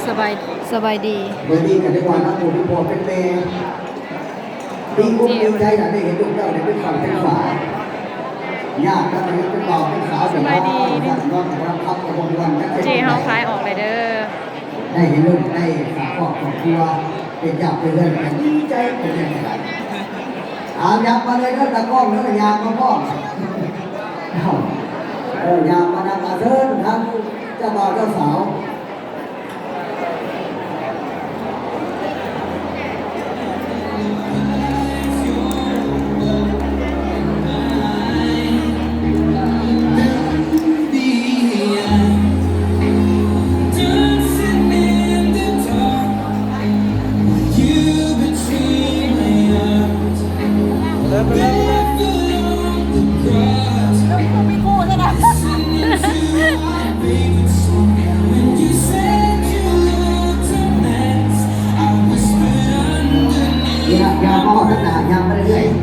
ສະບາຍ ສະບາຍດີ. ມື້ນີ້ກໍໄດ້ວ່ານຳຜູ້ເປັນພໍ່ເປັນແມ່ ດີອົກດີໃຈນະ ໄດ້ເຫັນລູກເຕົ້າໄດ້ເປັນຝັ່ງເປັນຝາ ຍາກນຳໄດ້ເປັນບ່າວເປັນສາວ ສະບາຍດີ ເນາະ ແຕ່ວ່າເຂົາກໍບໍ່ມ່ວນກັນ ເຈ້ເຮົາຂາຍອອກແລ້ວເດີ. ໄດ້ເຫັນລູກໄດ້ສ້າງຄອບຄົວ ເປັນຍາດເປັນເຮືອນກັນ ດີໃຈເປັນຈັ່ງໃດ. ເອົາ ຫຍັບມາເລີຍເດີ ຕາກ້ອງເດີ ຫຍັບມາພ້ອມ ເອົາ ເອີ ຫຍັບມານຳ ອາ ເຊີນທັງເຈົ້າບ່າວເຈົ້າສາວ. ຢ່າ ຢ່າມາຮອດທາງໜ້າ ຍ່າງໄປເລື້ອຍໆ.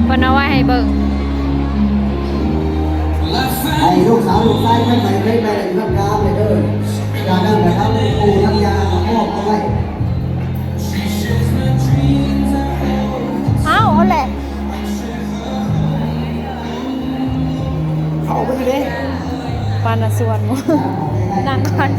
ເພິ່ນເອົາໄວ້ໃຫ້ເບິ່ງ ໃຫ້ລູກສາວລູກຊາຍໄປໄປໄປໄປເຮືອນງາມເລີຍເດີ. ຈາກນັ້ນລະທາງປູ່ທາງຍ່າກໍມອບເອົາໄວ້. ອ້າວ ເອົາແຫຼະ ເຂົ້າໄປເລີຍເດ້ ປານນະຊວນ ນັ່ງກ່ອນ.